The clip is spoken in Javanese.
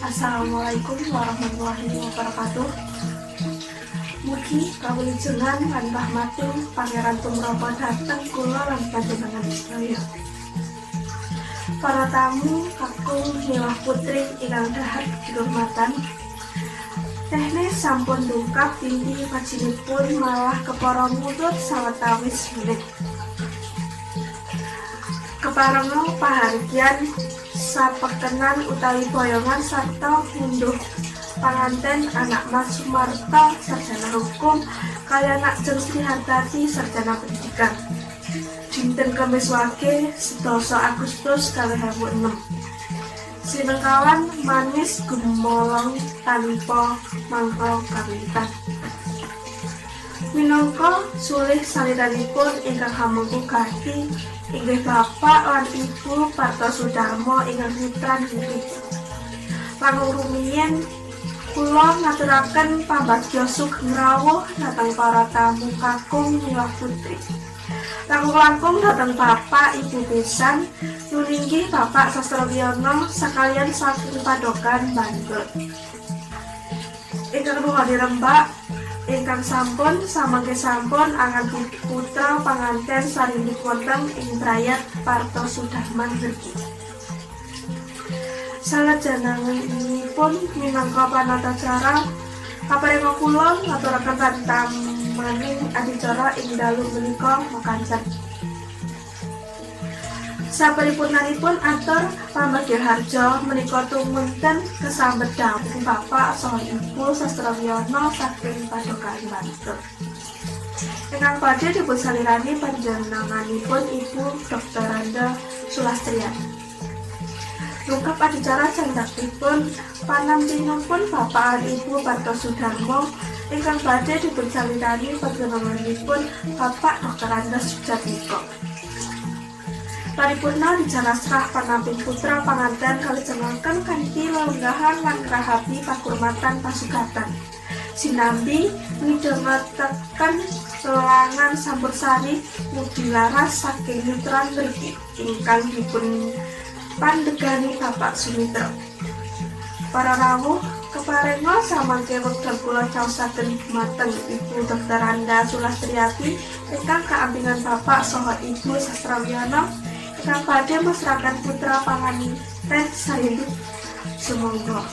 Assalamualaikum warahmatullahi wabarakatuh. Mugi kawilujengan lan rahmating Pangeran tumrapa dhateng kula lan panjenengan sedaya. Para tamu kakung miwah putri ingkang dahat kinurmatan. Teknis sampun dungkap inti pajinipun malah kepara mundur sawetawis menit. Keparenga pahargyan sapekenan utawi boyongan sarta ngunduh panganten anak Mas Sumarto, sarjana hukum, kaliyan Nak Jeng Sri Hartati, sarjana pendidikan. Dinten Kemis Wage, 11 Agustus 2006. Sinengkalan manis gumolong tanpa mangka kawiwitan. Minangka sulih saliranipun ingkang hamengku gati inggih Bapak lan Ibu Parto Sudarmo ingkang nyutran mriki. Langkung rumiyin kula ngaturaken pambagya sugeng rawuh dhateng para tamu kakung miwah putri. Langkung-langkung dhateng Bapak Ibu besan nuninggih Bapak Sastrowiyono sakaliyan saking Padokan Bantul. Ingkang nuhoni rembak ingkang sampun samangke sampun angati putra panganten sarindit wonten ing brayat Parto Sudarman mriki. Salajengipun minangka panata cara kaparenga kula ngaturaken tantamaning adicara ing dalu menika mekancen. Saparipurnanipun atur pambagya harja menika tumunten kesambet dhateng Bapak saha Ibu Sastrowiyono saking Padokan Bantul. Ingkang badhe dipun salirani panjenenganipun Ibu Dr. Randa Sulastriani. Lungkap adicara candhakipun panampinipun Bapak lan Ibu Parto Sudarmo ingkang badhe dipun salirani panjenenganipun Bapak Dr. Andes Sujatmiko. Paripurna adicara srah panampin putra panganten kalajengaken kanthi lelunggahan lan ngrahapi pakurmatan pasugatan. Sinambi midhangetaken lelangan campursari ngudi laras saking nyutran mriki ingkang dipun pandegani Bapak Sumitra. Para rawuh, keparenga samangke wekdal kula caosaken dhumateng Ibu Dr. Randa Sulastriati ingkang kaampingan Bapak saha Ibu Sastrawiyono ingkang badhe masrahaken putra panganten sarindit. Sumangga.